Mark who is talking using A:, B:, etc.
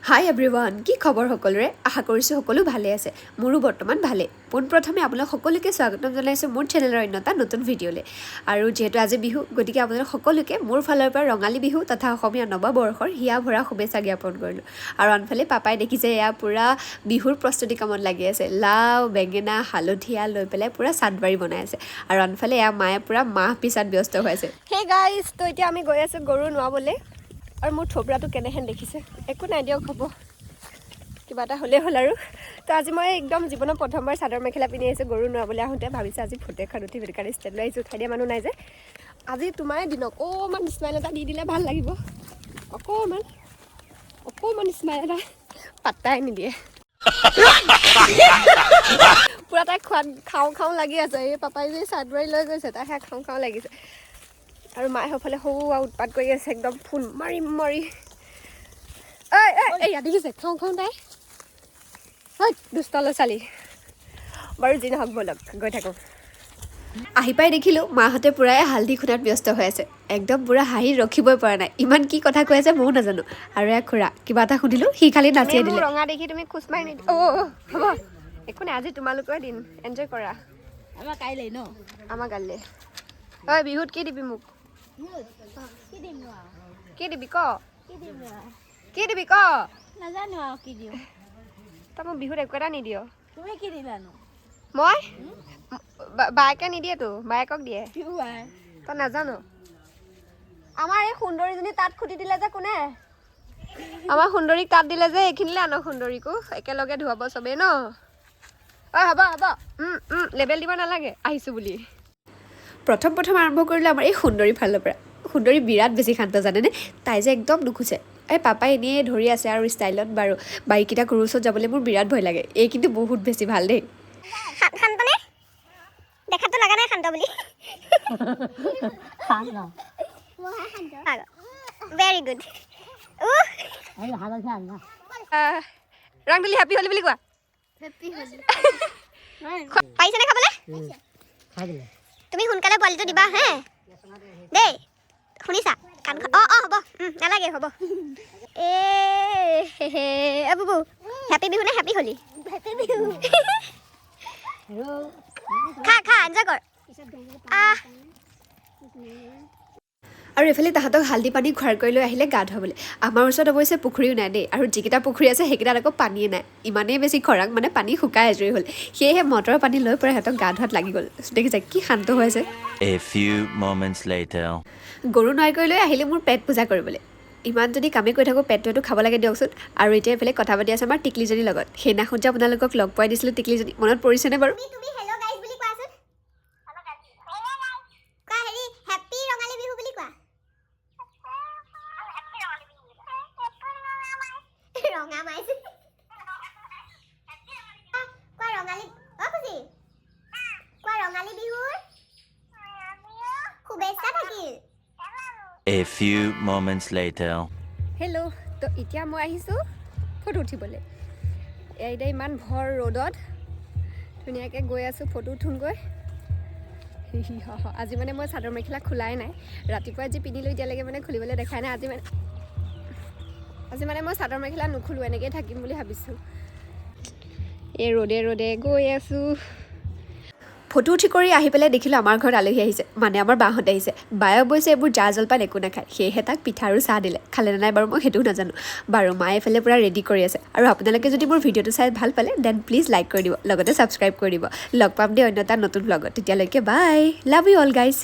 A: হাই everyone, কি খবৰ সকলোৰে? আশা কৰিছোঁ সকলো ভালে আছে। মোৰো বৰ্তমান ভালেই। পোনপ্ৰথমে আপোনালোক সকলোকে স্বাগতম জনাইছোঁ মোৰ চেনেলৰ অন্য এটা নতুন ভিডিঅ'লৈ। আৰু যিহেতু আজি বিহু, গতিকে আপোনালোক সকলোকে মোৰ ফালৰ পৰা ৰঙালী বিহু তথা অসমীয়া নৱবৰ্ষৰ হিয়া ভৰা শুভেচ্ছা জ্ঞাপন কৰিলোঁ। আৰু আনফালে পাপাই দেখিছে, এয়া পূৰা বিহুৰ প্ৰস্তুতি কামত লাগি আছে। লাও, বেঙেনা, হালধীয়া লৈ পেলাই পূৰা চাটবাৰী বনাই আছে। আৰু আনফালে এয়া মায়ে পূৰা মাহ পিছাত ব্যস্ত হৈ আছে।
B: হে গাইজ, তো এতিয়া আমি গৈ আছোঁ গৰু নোৱাবলৈ। আৰু মোৰ থোপৰাটো কেনেহেন দেখিছে? একো নাই দিয়ক, হ'ব, কিবা এটা হ'লেই হ'ল। আৰু তো আজি মই একদম জীৱনত প্ৰথমবাৰ চাদৰ মেখেলা পিন্ধি আহিছোঁ গৰু নোৱাবলৈ আহোঁতে। ভাবিছোঁ আজি ফটো এখন উঠিম, সেইটো কাৰণে ষ্টেণ্ড লৈ আহিছোঁ। উঠাই দিয়া মানুহ নাই যে। আজি তোমাৰে দিন, অকণমান স্মাইল এটা দি দিলে ভাল লাগিব। অকণমান অকণমান স্মাইল এটা। পাত্তাই নিদিয়ে পূৰা। তাই খোৱাত খাওঁ খাওঁ লাগি আছে। এই পাপাই যে চাদবাৰী লৈ গৈছে, তাই সেয়া খাওঁ খাওঁ লাগিছে। আৰু মায়ে সেইফালে সৌ উৎপাত কৰি আছে একদম ফোন মাৰি মাৰি। ঐ ঐ, এইয়া দেখিছে, খাওঁ খাওঁ তাই। ঐ দুষ্ট ল'ৰা ছোৱালী। বাৰু যি নহওক, ব'লক গৈ থাকোঁ।
A: আহি পাই দেখিলোঁ মাহঁতে পূৰাই হালধি খুন্দাত ব্যস্ত হৈ আছে। একদম পূৰা হাঁহি ৰখিবই পৰা নাই। ইমান কি কথা কৈ আছে ময়ো নাজানো। আৰু এয়া খুৰা, কিবা এটা সুধিলোঁ, সি খালি নাচিয়ে
B: তুমি
A: দিলে।
B: মোৰ ৰঙা দেখি তুমি খোজ মাৰি নিদি। অ' হ'ব, একো নাই। আজি তোমালোকৰ দিন, এনজয় কৰা।
C: আমাৰ কাইলৈ ন?
B: আমাৰ কাইলৈ। ঐ, বিহুত কি দিবি মোক?
C: কি দিম নো আৰু?
B: কি দিবি ক?
C: কি দিম নো আৰু?
B: কি দিবি ক?
C: নাজানো আৰু কি দিওঁ।
B: তই মোক বিহুত একো এটা নিদিয়।
C: তুমি কি দিলানো?
B: মই বায়েকে নিদিয়েতো, বায়েকক দিয়ে।
C: কি বাই?
B: তই নাজানো। আমাৰ এই সুন্দৰীজনী তাত খুটি দিলে যে কোনে? আমাৰ সুন্দৰীক তাত দিলে যে, এইখিনিলে আনক সুন্দৰীকো, একেলগে ধুৱাব চবেই ন। ঐ হ'ব হ'ব, লেবেল দিব নালাগে আহিছোঁ বুলি।
A: প্ৰথম প্ৰথম আৰম্ভ কৰিলোঁ আমাৰ এই সুন্দৰী ফালৰ পৰা। সুন্দৰী বিৰাট বেছি শান্ত, জানেনে? তাই যে একদম নুখুচে। এই পাপাই এনেই ধৰি আছে আৰু ষ্টাইলত। বাৰু, বাকীকেইটা গৰুৰ ওচৰত যাবলৈ মোৰ বিৰাট ভয় লাগে। এই কিন্তু বহুত বেছি ভাল দেই।
D: শান্তনে দেখাতো লগা নাই শান্ত বুলি।
C: শান্ত।
D: Very good.
B: ৰাংডুলি, হেপী হলি বুলি কোৱা।
D: পাৰিছেনে খাবলৈ? তুমি সোনকালে পোৱালিটো দিবা হে দেই। শুনিছা কাণখন? অঁ, হ'ব, নালাগে, হ'ব। এ বুবু, হেপী বিহু নে হেপী হলি? বিহু। খা খা, এনজয় কৰ। আহ।
A: আৰু এইফালে তাহাঁতক হালধি পানী খুৱাই কৰি লৈ আহিলে গা ধুৱাবলৈ। আমাৰ ওচৰত অৱশ্যে পুখুৰীও নাই দেই। আৰু যিকেইটা পুখুৰী আছে, সেইকেইটাত আকৌ পানীয়ে নাই। ইমানেই বেছি খৰাং, মানে পানী শুকাই আজৰি হ'ল। সেয়েহে মটৰৰ পানী লৈ পূৰা সিহঁতক গা ধোৱাত লাগি গ'ল। দেখিছে কি শান্ত হৈ আছে।
E: A few moments later.
A: গৰু নোৱাই কৰি লৈ আহিলে মোৰ পেট পূজা কৰিবলৈ। ইমান যদি কামেই কৰি থাকোঁ, পেটটোৱেতো খাব লাগে দিয়কচোন। আৰু এতিয়া এইফালে কথা পাতি আছে আমাৰ টিকলিজনীৰ লগত। সেইদিনাখন যে আপোনালোকক লগ পোৱাই দিছিলোঁ টিকলিজনী, মনত পৰিছেনে বাৰু?
D: তুমি হেল্ল' গাইজ বুলি কোৱাচোন। কোৱা, হেৰি, হেপী ৰঙালী বিহু বুলি কোৱা। ৰঙা মাইছে। কোৱা ৰঙালী, অ খুজি, কোৱা, ৰঙালী বিহুৰ শুভেচ্ছা থাকিল।
E: A few moments later.
B: Hello, তো এতিয়া মই আহিছোঁ ফটো উঠিবলৈ। এয়া এতিয়া ইমান ভৰ ৰ'দত ধুনীয়াকৈ গৈ আছোঁ ফটো উঠোঁগৈ। আজি মানে মই চাদৰ মেখেলা খোলাই নাই। ৰাতিপুৱা যি পিন্ধিলোঁ, এতিয়ালৈকে মানে খুলিবলৈ দেখাই নাই। আজি মানে মই চাদৰ মেখেলা নোখোলোঁ, এনেকৈয়ে থাকিম বুলি ভাবিছোঁ। এই ৰ'দে ৰ'দে গৈ আছোঁ।
A: ফটো উঠি কৰি আহি পেলাই দেখিলোঁ আমাৰ ঘৰত আলহী আহিছে, মানে আমাৰ বাহঁত আহিছে। বায়ে অৱশ্যে এইবোৰ জা জলপান একো নাখায়, সেয়েহে তাক পিঠা আৰু চাহ দিলে। খালে নে নাই বাৰু মই সেইটোও নাজানো। বাৰু, মায়ে এইফালে পূৰা ৰেডি কৰি আছে। আৰু আপোনালোকে যদি মোৰ ভিডিঅ'টো চাই ভাল পালে, then please like কৰি দিব, লগতে ছাবস্ক্ৰাইব কৰি দিব। লগ পাম দেই অন্য এটা নতুন ব্লগত। তেতিয়ালৈকে bye, love you all guys.